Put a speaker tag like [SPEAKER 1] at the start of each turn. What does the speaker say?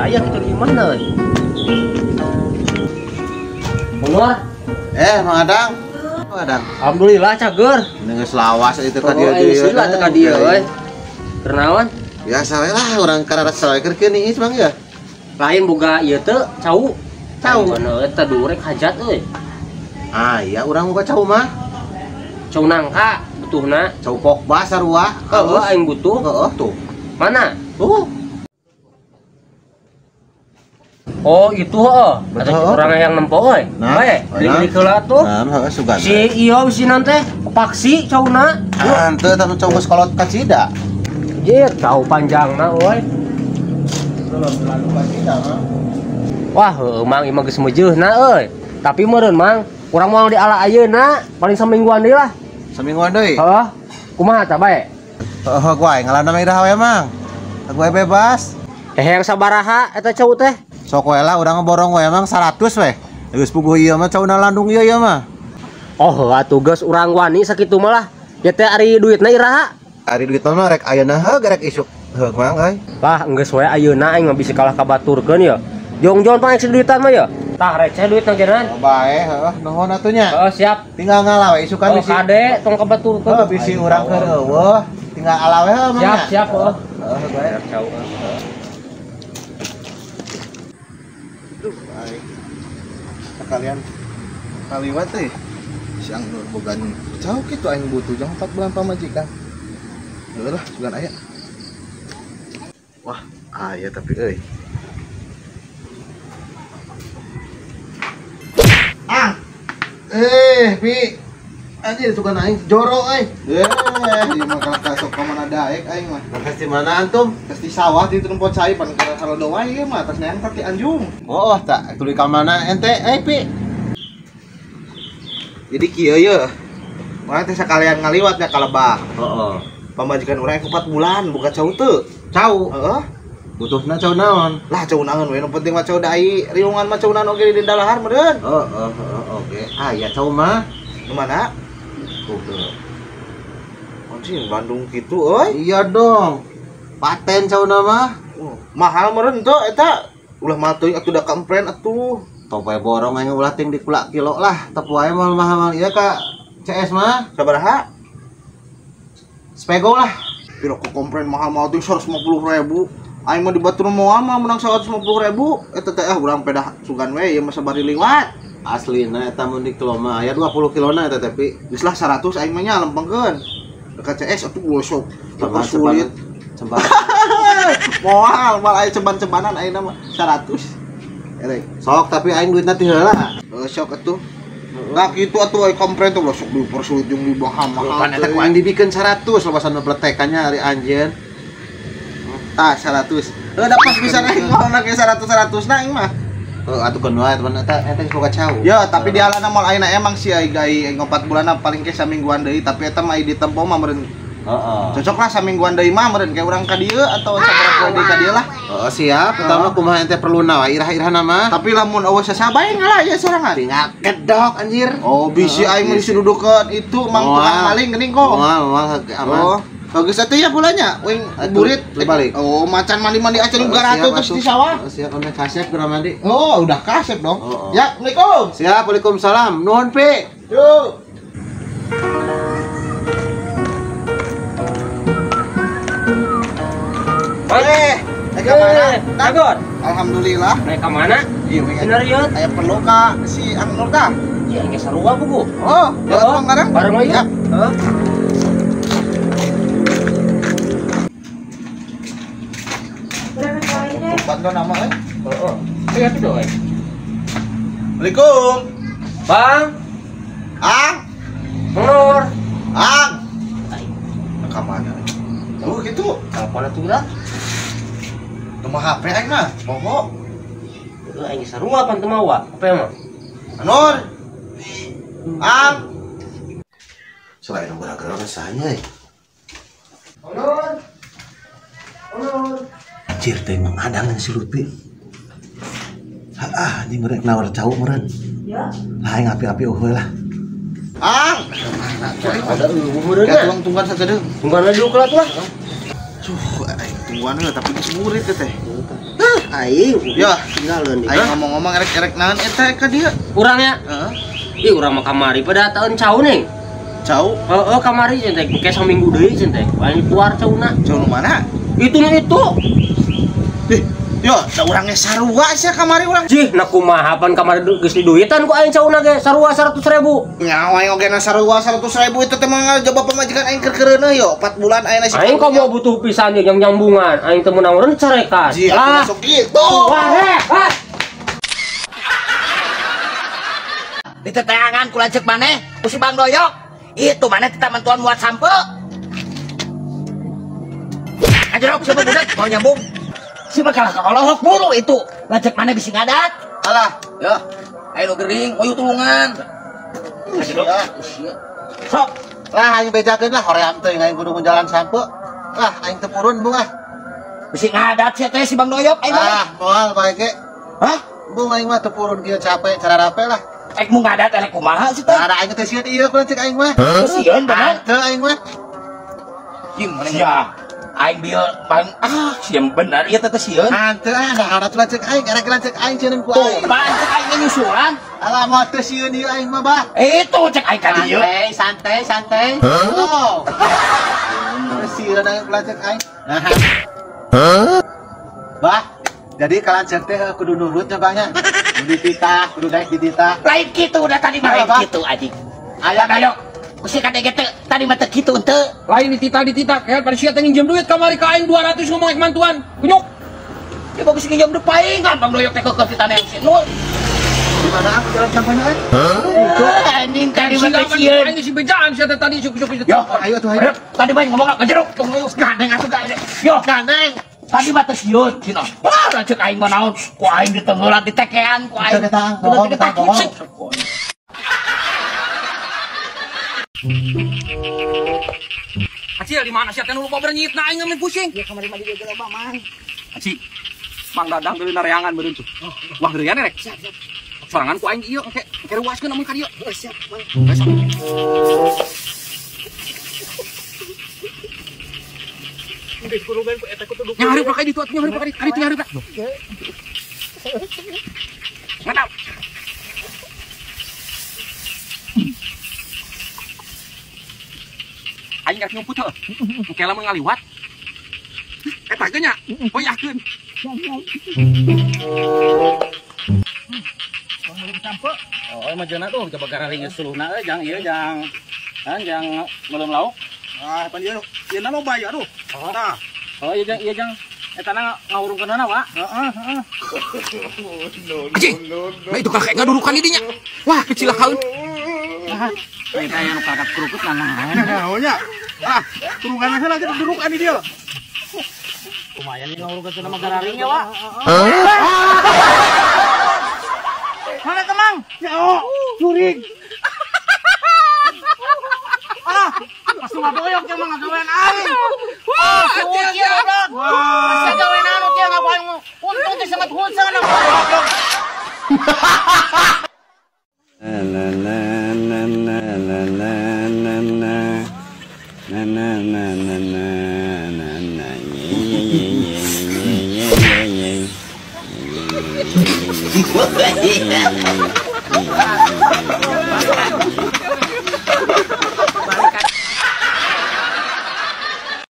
[SPEAKER 1] Aya kitu di mana euy? Mundur.
[SPEAKER 2] Mang Adang. Mang Adang.
[SPEAKER 1] Alhamdulillah cager.
[SPEAKER 2] Geus lawas itu ka dieu
[SPEAKER 1] deui. Geus lah ka dieu euy. Keur naon?
[SPEAKER 2] Biasa we lah urang kararasa we keur niis Bang ya.
[SPEAKER 1] Lain boga ieu teu cau.
[SPEAKER 2] Cau.
[SPEAKER 1] Mana eta durek hajat euy.
[SPEAKER 2] Ah iya urang boga cau mah.
[SPEAKER 1] Cau nangka butuhna.
[SPEAKER 2] Cau pokba sarua.
[SPEAKER 1] Heuh aing butuh.
[SPEAKER 2] Heuh tuh.
[SPEAKER 1] Mana? Tuh. Oh itu heeh. Ada orang yang nempo euy.
[SPEAKER 2] Nah,
[SPEAKER 1] bae, beli heula tuh.
[SPEAKER 2] Nah, heuh sugan.
[SPEAKER 1] Si ieu si teh paksi cauna.
[SPEAKER 2] Henteu tah cau geus kolot kacida.
[SPEAKER 1] Jir, cau panjangna euy. Wah, heuh Mang ieu mah geus meujeuhna euy. Tapi meureun Mang, urang moal diala ayeuna, paling samingguan deui lah.
[SPEAKER 2] Samingguan deui?
[SPEAKER 1] Heeh. Kumaha tah bae?
[SPEAKER 2] Heeh, gua ngalana mah iraha we Mang. Gue bebas.
[SPEAKER 1] Yang sabaraha eta cau teh?
[SPEAKER 2] Sok we lah urang borong we Mang 100 we. Geus puguh ieu mah cauna landung ieu ieu mah.
[SPEAKER 1] Oh, heuh atuh geus urang wani sakitu mah lah. Ya teh ari duitna iraha?
[SPEAKER 2] Ari duit mah rek ayeuna heuh rek isuk. Heuh Mang euy.
[SPEAKER 1] Lah geus we ayeuna aing mah bisi kalah kabaturkeun ya. Jongjon pang duitan mah ya. Tah receh duitna geuna.
[SPEAKER 2] Oh bae heuh nuhun atuh nya.
[SPEAKER 1] Heeh siap.
[SPEAKER 2] Tinggal ngala we isukan
[SPEAKER 1] bisi. Oh kade tong kabaturkeun.
[SPEAKER 2] Heuh bisi urang keur eueuh tinggal ala we heuh Mang.
[SPEAKER 1] Siap siap heuh.
[SPEAKER 2] Heeh bae.
[SPEAKER 1] Cau.
[SPEAKER 2] Duh, aing. Sekalian kaliwat teh.
[SPEAKER 3] Si Ang Nur boga cau kitu aing butuh jang 4 bulan pamajikan. Heuh lah sugan aya.
[SPEAKER 2] Wah, aya tapi euy.
[SPEAKER 3] Ang.
[SPEAKER 2] Pi. Anjir sugan aing joro euy.
[SPEAKER 3] Ieu mah kalah kasok ka mana daek aing mah.
[SPEAKER 2] Bekas di mana antum?
[SPEAKER 3] Bekas di sawah di rumput cai pan kalau doa ieu mah atas neang ti anjung.
[SPEAKER 2] Oh, tak tuluy ka mana ente Pi?
[SPEAKER 3] Jadi kieu ye. Urang teh sakalian ngaliwat nya ka lebak.
[SPEAKER 2] Heeh.
[SPEAKER 3] Pamajikan urang 4 bulan boga cau teu.
[SPEAKER 2] Cau.
[SPEAKER 3] Heeh.
[SPEAKER 2] Butuhna cau naon?
[SPEAKER 3] Lah cau naon we nu penting mah cau dai riungan mah cau naon oge di dalahar meureun.
[SPEAKER 2] Heeh, heeh, oke. Ah, ya cau mah.
[SPEAKER 3] Nu mana?
[SPEAKER 2] Tuh.
[SPEAKER 3] Anjing Bandung kitu euy.
[SPEAKER 2] Iya dong. Paten cauna mah.
[SPEAKER 3] Oh, mahal meureun teu eta. Ulah mahal teuing atuh da kaempren atuh.
[SPEAKER 2] Top wae borong aing ulah ting di kulak kilo lah. Top wae moal mahal ieu ka CS mah.
[SPEAKER 3] Sabaraha?
[SPEAKER 2] Spego lah.
[SPEAKER 3] Piro ku kompren mahal-mahal teuing 150.000. Aing mah di batur moal mah menang 150.000. Eta teh urang pedah sugan we ieu mah sabari liwat.
[SPEAKER 2] Aslina eta mun di kilo mah aya 20 kilona eta teh Pi.
[SPEAKER 3] Geus lah 100 aing mah nya lempengkeun. Dekat CS atuh gosok. Sulit.
[SPEAKER 2] Ceban.
[SPEAKER 3] Moal mal aya ceban-cebanan ayeuna mah 100. Erek.
[SPEAKER 2] Sok tapi aing duitna ti heula.
[SPEAKER 3] Heuh sok atuh. Lah kitu atuh ai kompren teh sok dipersulit jeung dibaham-mahal.
[SPEAKER 2] Pan eta ku aing dibikeun 100 lobasan pletekannya ari anjeun.
[SPEAKER 3] Tah 100. Heuh da pas pisan aing mah ge 100 100 na aing mah.
[SPEAKER 2] Heuh atuh keun wae teman eta eta geus boga cau.
[SPEAKER 3] Ya tapi dialana moal ayeuna emang si ai 4 bulanna paling ke samingguan deui tapi eta mah ditempo mah meureun.
[SPEAKER 2] Heeh.
[SPEAKER 3] Cocok lah samingguan deui mah meureun kayak urang ka dieu atau sabaraha poe deui ka dieu lah.
[SPEAKER 2] Heeh siap, eta mah kumaha ente perluna wae irah-irahna mah.
[SPEAKER 3] Tapi lamun eueuh sasaba ngalah ya sorangan.
[SPEAKER 2] Tinggal kedok anjir.
[SPEAKER 3] Oh bisi aing mah disidudukeun itu mang tukang maling geuning kok.
[SPEAKER 2] Moal moal aman.
[SPEAKER 3] Oh. Bagus atuh ya pulanya, wing burit
[SPEAKER 2] balik.
[SPEAKER 3] Oh, macan mandi-mandi acan 300 terus di sawah.
[SPEAKER 2] Siap, udah kasep geura mandi.
[SPEAKER 3] Oh, udah kasep dong.
[SPEAKER 2] Oh, oh.
[SPEAKER 3] Ya, Assalamualaikum.
[SPEAKER 2] Siap, waalaikumsalam. Nuhun, Pi.
[SPEAKER 3] Yuk. Naik ke mana?
[SPEAKER 1] Dagor.
[SPEAKER 3] Alhamdulillah.
[SPEAKER 1] Naik ke mana?
[SPEAKER 3] Iya,
[SPEAKER 1] bener ya.
[SPEAKER 3] Aya perlu ka si Ang Nur tah?
[SPEAKER 1] Iya, geus sarua buku.
[SPEAKER 3] Oh, ya tong bareng.
[SPEAKER 1] Bareng aja. Heeh.
[SPEAKER 3] Bantu nama eh.
[SPEAKER 1] Heeh. Iya kitu euy.
[SPEAKER 3] Assalamualaikum.
[SPEAKER 1] Bang.
[SPEAKER 3] Ang.
[SPEAKER 1] Nur.
[SPEAKER 3] Ang. Ka mana? Oh gitu.
[SPEAKER 1] Telepon atuh lah.
[SPEAKER 3] Teu HP aing mah, pokok.
[SPEAKER 1] Heuh aing sarua pan teu mawa. HP mah.
[SPEAKER 3] Nur. Ang.
[SPEAKER 2] Selain gerak-gerak rasanya euy.
[SPEAKER 1] Nur. Nur.
[SPEAKER 2] Anjir teh Mang Adang si Lutfi. Ah, anjing meureun nawar cau meureun.
[SPEAKER 4] Ya.
[SPEAKER 2] Lah aing api-api eueuh lah.
[SPEAKER 3] Ang.
[SPEAKER 1] Ada eueuh meureun.
[SPEAKER 3] Ya tuang tungguan saja
[SPEAKER 1] Tungguan dulu lah tuh lah.
[SPEAKER 3] Cuh, aing tungguan heula tapi geus murid teh.
[SPEAKER 1] Aing.
[SPEAKER 3] Ya,
[SPEAKER 1] tinggalin.
[SPEAKER 3] Aing ngomong-ngomong erek-erek naon eta ka dieu?
[SPEAKER 1] Urang ya?
[SPEAKER 3] Heeh.
[SPEAKER 1] Ih, urang mah kamari pada taun cau nih.
[SPEAKER 3] Cau?
[SPEAKER 1] Heeh, kamari cenah teh engke saminggu deui cenah teh. Aing keluar cauna.
[SPEAKER 3] Cau nu mana?
[SPEAKER 1] Itu nu itu.
[SPEAKER 3] Ih, yo, da urangnya sarua sia kamari urang.
[SPEAKER 1] Jih, nah kumaha pan kamari geus diduitan ku aing cauna ge sarua 100.000.
[SPEAKER 3] Nyawa aing oge na sarua 100.000 itu teh mah jaba pamajikan aing keur keureuneuh yo 4 bulan aing nasi.
[SPEAKER 1] Aing kok mau butuh pisan jeung nyambungan, aing teu meunang urang carekan.
[SPEAKER 3] Jih,
[SPEAKER 1] lah
[SPEAKER 3] masuk gitu.
[SPEAKER 1] Wah, heh.
[SPEAKER 4] Diteteangan ku lanceuk maneh, ku si Bang Doyok. Itu maneh teh mantuan muat sampe. Anjrok siapa budak mau nyambung. Si bakal kalohok buru itu. Lanceuk maneh bisi ngadat.
[SPEAKER 2] Alah,
[SPEAKER 4] ya. Ayo gering, moyu tulungan. Anjrok. Sok.
[SPEAKER 2] Lah aing bejakeun lah hoream teuing aing kudu jalan sampe. Lah aing teu purun bung ah.
[SPEAKER 4] Bisi ngadat sia teh si Bang Doyok aing.
[SPEAKER 2] Ah, moal bae ge.
[SPEAKER 4] Hah?
[SPEAKER 2] Bung aing mah teu purun kieu capek cara rape lah.
[SPEAKER 4] Ek mu ngadat elek kumaha sih teh?
[SPEAKER 2] Ada aing teh sieun ieu ku lanceuk aing mah.
[SPEAKER 4] Sieun bener.
[SPEAKER 2] Teu aing mah.
[SPEAKER 4] Gimana ya? Aing bieu paling ah sieun bener ieu teh sieun.
[SPEAKER 2] Hanteu ah da harat lanceuk aing, erek lanceuk aing sieun ku aing.
[SPEAKER 4] Tuh, lanceuk aing nyusulan.
[SPEAKER 2] Alah moal teu sieun ieu aing mah, Bah.
[SPEAKER 4] Itu cek aing ka dieu.
[SPEAKER 2] Santai, santai, santai. Oh. Sieun aing ku lanceuk aing. Nah. Hah? Bah, jadi kalanceuk teh kudu nurut nya Bah nya. Kudu dititah, kudu daek dititah.
[SPEAKER 4] Lain kitu udah tadi mah lain kitu anjing. Ayo ayo. Kusi kadege teu tadi mah teu kitu henteu.
[SPEAKER 5] Lain dititah-dititah, kayak pada sia teh nginjem duit kamari ka aing 200 ngomong ek mantuan. Kunyuk.
[SPEAKER 4] Ya bagus nginjem duit paingan Bang Doyok teh keukeuh ditane si Nur.
[SPEAKER 2] Di mana aku jalan sampahnya eh?
[SPEAKER 4] Anjing tadi mah teh sieun.
[SPEAKER 5] Aing si bejaan sia teh tadi syuk-syuk.
[SPEAKER 4] Yo,
[SPEAKER 2] ayo tuh ayo.
[SPEAKER 4] Tadi mah ngomong ka jeruk. Gandeng atuh gandeng. Yo,
[SPEAKER 2] gandeng.
[SPEAKER 4] Tadi mah teh sieun cenah. Wah, lanceuk aing mah naon? Ku aing ditenggelan ditekean ku aing.
[SPEAKER 2] Bohong, bohong.
[SPEAKER 5] Acil di mana sih teh nu lupa bernyit na aing ngemin pusing.
[SPEAKER 4] Ya kamari mah di dieu loba mang.
[SPEAKER 5] Aci. Mang Dadang deui nareangan meureun tuh. Wah geurean rek.
[SPEAKER 4] Siap, siap.
[SPEAKER 5] Sorangan ku aing ieu engke engke ruaskeun amun ka dieu.
[SPEAKER 4] Heuh, siap, Mang.
[SPEAKER 5] Nyari pakai ditu atuh nyari pakai ditu nyari pak. Mantap. Aing rek nyumput heuh. Engke lamun ngaliwat. Eta ge nya, hoyahkeun.
[SPEAKER 6] Oh, mah jeuna tuh coba gararing suluhna euy jang ieu jang. Kan jang melem lauk.
[SPEAKER 3] Ah, pan ieu ieu na loba ieu aduh. Tah.
[SPEAKER 6] Oh, iya jang, iya jang. Eta na ngawurungkeunana, Pak.
[SPEAKER 3] Heeh, heeh.
[SPEAKER 5] Anjing. Nah itu kakek ngadurukan di dinya. Wah, kecilakaeun.
[SPEAKER 6] Nah, eta aya nu kakak kerupuk nah.
[SPEAKER 3] Naon nya? Ah, turungan heula kita durukan di dieu.
[SPEAKER 6] Lumayan nih ngawurungkeun sama gararingnya, Pak.
[SPEAKER 3] Mana temang? Ya, oh, jurig. Ah, langsung ngadoyok dia mah ngagawean aing.
[SPEAKER 5] Wah, anjing goblok.
[SPEAKER 3] Wah,
[SPEAKER 4] gawean anu kieu ngapain untung teh sangat hunseun.